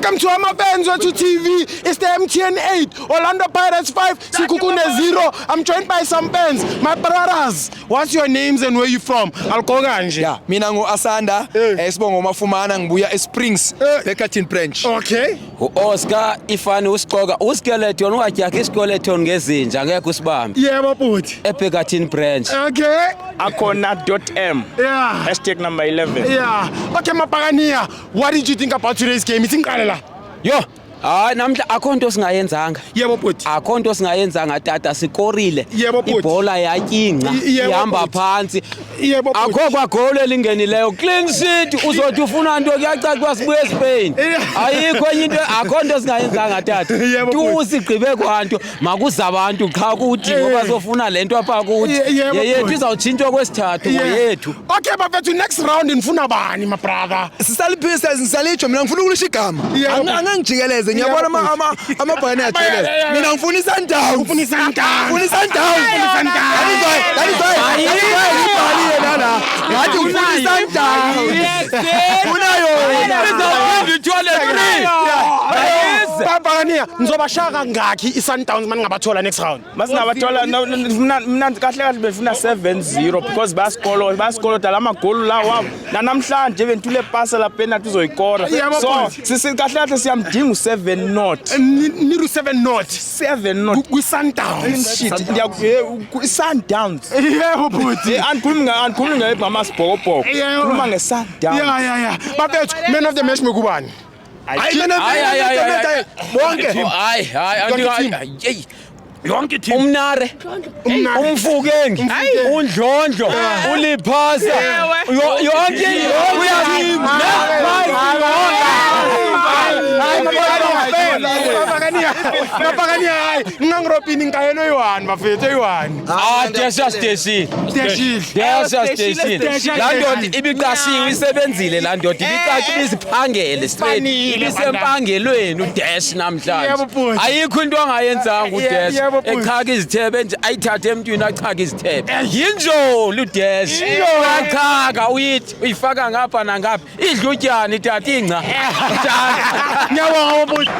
Welcome to Amafans Wethu TV. It's the MTN 8, Orlando Pirates 5, Sekhukhune 0. I'm joined by some fans. My brothers, what's your names and where you from? I'll go kanje. Ya, mina ngu-Asanda, sibongo Mafumana, ngibuya eSprings, Beckerton branch. Okay. U-Oscar ifani usiqoka uskeleton ungadyakhi iskeleton ngezinja ngeke usibambe. Yebo bhuti. eBhekathini branch. Okay. Akona.m. #11. Yeah. Okay, Mapagania, what did you think about today's game? Ithi ngiqale la. Yo, hayi namhla akho nto singayenzanga. Yebo bhuti. Akho nto singayenzanga tata, sikorile. Yebo, bhuti. Ibhola yatyingca Yebo, ihamba bhuti. phantsi. Yebo, bhuti. Akho kwagowuli elingenileyo, clean sheet. Uzothi ufuna nto, kuyacaca uba sibuye eSpain. Ayikho enye into, akho nto singayenzanga tata. Yebo, Tu bhuti. sigqibe kwanto, makuza abantu qha kuthi ngoba sofuna le nto apha kuthi. Yebo, Yeyethu bhuti. izawutshintshwa kwesithathu ngoyethu. Okay, bafethu, next round nifuna bani, my brother? Sisaliphisa, sisalitsho, mina ngifuna ukulisho igama. Yebo. Angeke ngijikeleze, ngiyabona amabhakane ajikeleze. Mina ngifuna iSundowns. Ufuna iSundowns. Ngifuna iSundowns. Ufuna iSundowns. That is why ngibhalile nala. Ngathi ngifuna iSundowns. Funa yona. Izawuphinda ithole three. Ayize. Babakania, nizobashaya kangaki iSundowns maningabathola next round? Masingabathola mina kahle kahle befuna 7-0 because basikolo basikolota la magoli lawo wabo. Namhlanje bentule pasa la penalty uzoyikora. Yebo, So bhuti. sisi kahle kahle siyamdinga u7 not. Niru 7 not 7 not. kwi-Sundowns. Shit, Sundowns. Yebo bhuti. Andikhulumi ngemasibhokobhoko. Yebo. Khuluma ngeSundowns. Yeah. Bafethu, man of the match mekubani? Hayi mina Hayi, hayi, hayi, hayi. bonke. Hayi, hayi, Yonke team. yeyi. Yonke team. Umnare, Umnare. uMfukeng, uNdlondlo, uLiphasa, yonke. Mabakania, Mabakania, hayi, ngingangiropini ngikayena oyi-one bafethu, oyi-one. Ah, Desha Station. Deshile. Desha Station. Desha Laa ndoda Station. ibiqashiwe isebenzile, laa ndoda ibiqashiwe ibiziphangele straight. Ifanile, Ibisempanghelweni uDash namhlanje. Yebo, bhuti. Ayikho into angayenzanga uDash. Yebo, bhuti. Echaka izithebe nje, ayithathe emntwini achake izithebe. Yinjoli uDash. Uyachaka uyithi uyifaka ngapha nangapha. Idla utyani tata ingca. Ngiyabonga bhuti.